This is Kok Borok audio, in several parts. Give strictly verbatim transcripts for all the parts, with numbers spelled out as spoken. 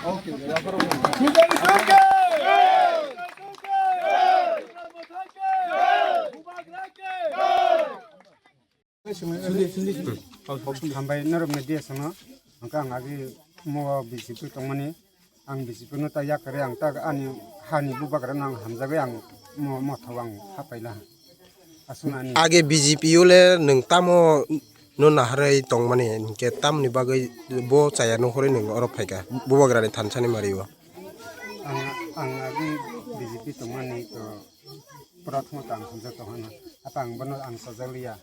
Hambai norok media sano, hwnkhe ang agi mo B J P tongmani, ang B J P no ta yakarwi ang ta ani hani bubagra no ang hamjagwi ang mo motha ang hapaila. Aswk ani. Age B J P o le nwng tamo no naharwi tongmani, hinkhe tamoni bagwi bo chaya nuhurwi nwng oro phaikha, bubagrani thansani mario. Ang, ang agi B J P tongmani to prathamo tang hamjak tongmani. Apa ang bono ang sajak liya.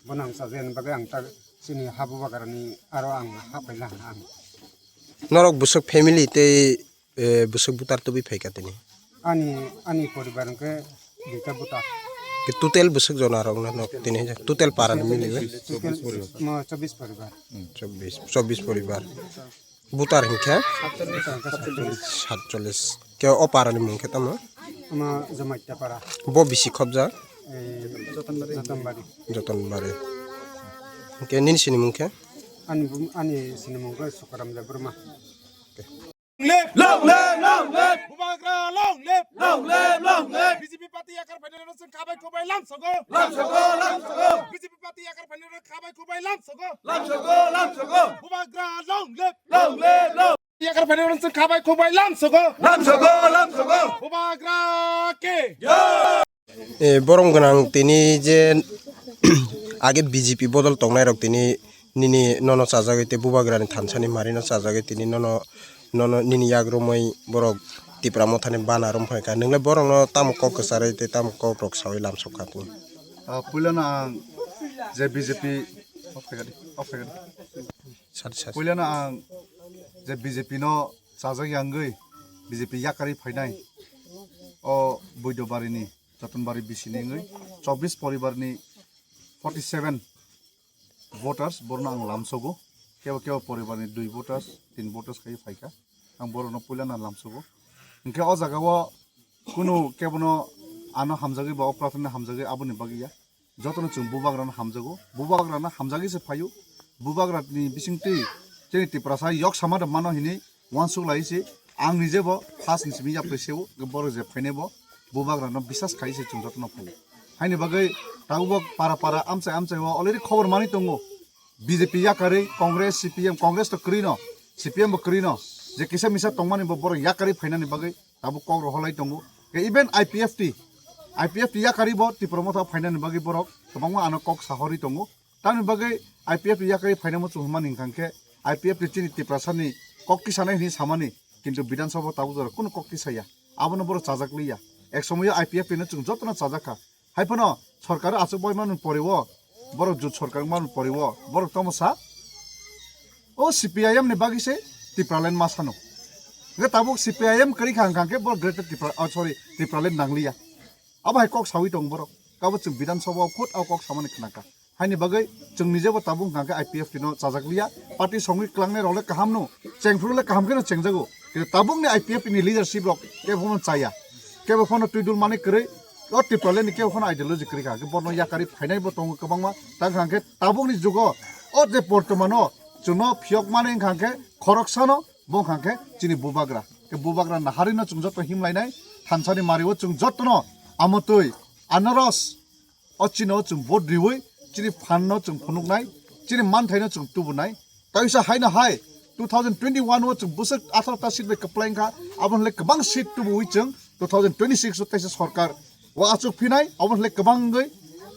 Bono ang sajak ni bagwi ang ta chini ha bubagrani aro ang hapaila ang. Norok bwswk family tei, eh, bwswk butar tubui phaikha tini? Ani, ani poribar hwnkhe duita butar. Ke total bwswk jona rok no nok tini total para ni mili bai? Total mo chobbish poribar. Chobbish, chobbish poribar. Butar hwnkhe? Satchollish. Ke o para ni mung khe tamo? Ama Jamatia para. Bo bisi khobja? Eh, Jotonbari. Jotonbari. Ke nini sini mung khe? Ani bum-, ani sini mung khe Sukaram Debbarma. Live! Long live! Long live! Bubagra long live! Long live! Long live! B J P party yakar phainai rok chwng khabai khubai lamsogo! Lamsogo! Lamsogo! B J P party yakar phainai rok khabai khubai lamsogo! Lamsogo! Lamsogo! Bubagra long live! Long live! Long! Yakar phainai rok chwng khabai khubai lamsogo! Lamsogo! Lamsogo! Bubagra ke! Jai! Eh, borom gwnang tini je age B J P bodol tongnai rok tini nini nono chajagwi tei bubagrani thansani marino chajagwi tini nono, nono nini yak romwi borok Tipra mothani bana rom phaikha. Nwngle borokno tamo kok kwcharwi tei tamo kok rok sawi lamsok kha tini. Ah, puilano ang je B J P, off khaikha di, off khaikha di. Sat, sat. Puilano ang je B J P no chajak yangwi B J P yakarwi phainai o Buidobarini Jotonbari bisini wngwi chobbish poribarni forty seven voters, borno ang lamsogo. Kebo kebo poribarni dui voters, tin voters khai phaikha. Ang borokno puilano lamsogo. Hinkhe o jagao kunu kebono ano hamjagwi ba o prathana hamjagwi aboni bagwi ya. Jotono chwng bubagrano hamjago. Bubagrano hamjagwi se phaio. Bubagrani bisingtwi chini Tiprasa yok sama da mano hinwi uansuk lai se, ang nije bo first ni simi yapri seo, borok je phainai bo, bubagrano bisas khai se chwng jotono phaio. Haini bagwi tabuk bo para para amchai amchai o already khobor manwi tongo. B J P yakarwi Congress, C P M, Congress to kwrwi no, C P M bo kwrwi no, je kisa misa tongmani bo borok yakarwi phainani bagwi tabuk kok rohorlai tongo. Ke even I P F T, I P F T yakarwi bo Tipra motha phainani bagwi borok kwbangma ano kok sahorwi tongo. Tamni bagwi I P F T yakarwi phainamo chwng hwnmani hwnkha khe I P F T chini Tiprasani kok tisanai hwnwi samani, kintu Bidhan Sabha tabuk jora kunu kok tisaya. Abono borok chajak liya. Ek somoyo I P F T no chwng jotono chajak kha. Hai phano sorkar achuk bai manwi poriwo, borok jut sorkar manwi poriwo, borok tamo sa? O C P I M ni bagwi se Tipraland ma sano. Hwnkhe tabuk C P I M kwrwi kha hwnkha khe borok Greater Tipra, oh, sorry, Tipraland nangliya. Abo hai kok sawi tong borok. Kabo chwng Bidhan Sabha o khud o kok samani khna kha. Haini bagwi chwng nije bo tabuk hwnkha khe I P F T no chajak liya. Party songwi klangnai rok le kaham no, chengphru le kaham khe no chengjago. Kintu tabuk ni I P F T ni leadership rok kebo phano chaya. Kebo phano twi dul mani kwrwi, o Tipraland ni kebo phano ideology kwrwi kha. Khe borno yakarwi phainai bo tongo kwbangma. Tang hwnkha khe tabuk ni jugo o je bortomano chwngno phiyok mani hwnkha khe khoroksano bo hwnkha khe chini bubagra. Khe bubagra naharwi no chwng joto himlainai, thansani mario chwng jotono amotwi anaros o chini o chwng vote riwi, chini phan no chwng phunuknai, chini manthai no chwng tubunai. Kaisa haino hai two thousand twenty-one o chwng bwswk atharo ta seat bai kwplai wngkha, abo hwnle kwbang seat tubuwi chwng two thousand twenty-six o teisa sorkar o achuk phinai, abo hwnle kwbang wngwi.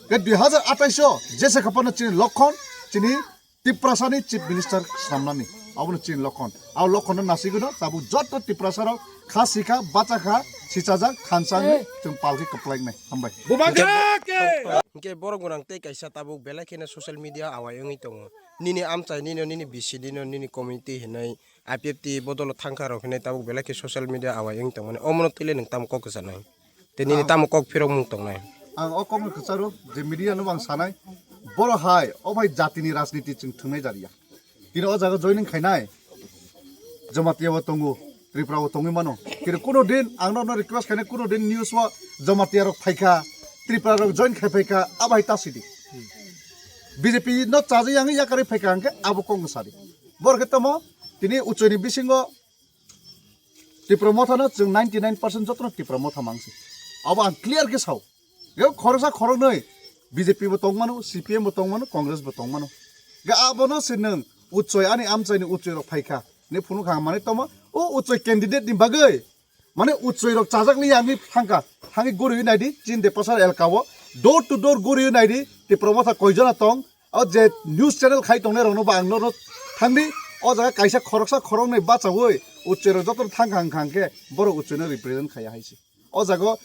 Khe dui hazar atais o jesa kha phano chini lokhon, chini Tiprasani Chief Minister swnamnani, abono chini lokhon. Abo lokhonno nasigwino tabuk joto Tiprasarok kha sikha, bachakha, sichajak, thansa wngwi chwng palkhe kwplaiknai. Hambai. Bubagra ke! Hwnkhe borok gwnang tei kaisa tabuk belai kheno social media awai wngwi tongo. Nini amchai nino, nini bisi nino, nini community hinwi I P F T bodolo thangkha rok hinwi tabuk belai khe social media awai wngwi tongmani. Omono twile nwng tamo kok kwchanai? Tei nini tamo kok phirokmung tongnai? Ang o kokno kwcharo je media no ang sanai, boro hai o bai jatini rajniti chwng thwngnai jariya. Tini o jaga joining khainai Jamatia bo tongo, Tripura bo tongwi mano. Kini kuno din ang no request khainai, kuno din news o Jamatia rok phaikha, Tripura rok join khai phaikha, abo hai ta sidi. B J P no chajwi yang yakarwi phaikha hwnkhe abo kok no sadi. Boro khe tamo tini uchoni bisingo Tipra Motha no chwng ninety nine percent jotono Tipra Motha mangsi. Abo ang clear khe sao. Yo khoroksa khoroknwi B J P bo tongmano, C P M bo tongmano, Congress bo tongmano. Ga abono se nwng uchoi ani amchaini uchoi rok phaikha. Ni phunukha ang manwi tongma, o uchoi candidate ni bagwi. Mane uchoi rok chajak liya ani thangkha. Thangwi guriwi naidi, chini Depasar elka o. Door to door guriwi naidi, Tipra Motha koijona tong. O je news channel khai tongnai rokno ba ang norok thangdi. O jaga kaisa khoroksa khoroknwi bachawi uchoi rok joto thangkha wngkha hwnkhe borok uchoi no represent khaiya haisi. O jaga,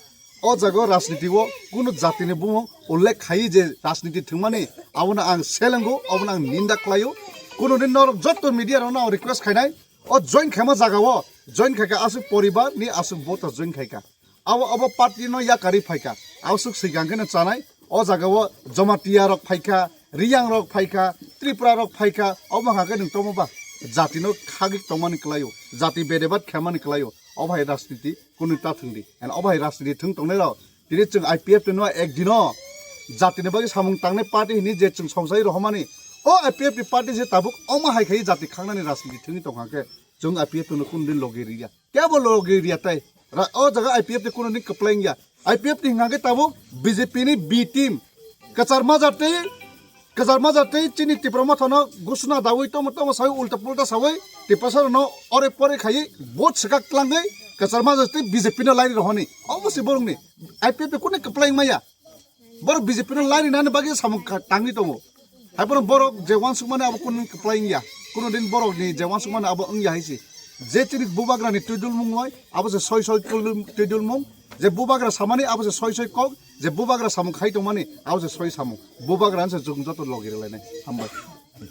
o jaga rajniti o kunu jatini bumung ullekh khaiwi je rajniti thwngmani abono ang selengo, abono ang ninda khlaio. Kunu din norok joto media rokno ang request khainai, o join khaima jaga o join khaikha aswk poribar ni aswk voter join khaikha. Abo, abo party no yakarwi phaikha. Aswk swikang khe no chanai. O jaga o Jamatia rok phaikha, Riyang rok phaikha, Tripura rok phaikha. Obo hwnkha khe nwng tongmo ba jati no khagwi tongmani kwlaio, jati bedebat khaimani kwlaio. Obo hai rajniti kunu ta thwngdi. And obo hai rajniti thwng tongnai rok tini chwng I P F T no ek dino jatini bagwi samung tangnai party hini je chwng songchai rohormani. O I P F T party se tabuk omo hai khai jati khangnani rajniti thwngwi tongkha khe chwng I P F T no kunu din logi riya. Kebo logi riya tai. Ra-, o jaga I P F T kunu din kwplai wngya. I P F T hwnkha khe tabuk B J P ni B team. Kwchar majak tei Kwchar majak tei chini Tipra Motha no gusuna dawi tongmo tongmo sawi ulta pulta sawi Tipra sara no ore pore khaiwi vote swkak tlangwi kwchar majak tei B J P no lairi rohoni. Obo se borok ni I P F T kunu kwplai maya. Borok B J P no lairi nani bagwi samung kha-, tangwi tongo. Hai borok, borok je wansukmani abo kunu kwplai wngya. Kunu din borok ni je wansukmani abo wngya hai se. Je chini bubagra ni twi dulmung bai abo se soi soi twi dul-, twi dulmung. Je bubagra samani abo se soi soi kok, je bubagra samung khai tongmani abo se soi samung. Bubagra se chwng joto logi rwlainai. Hambai.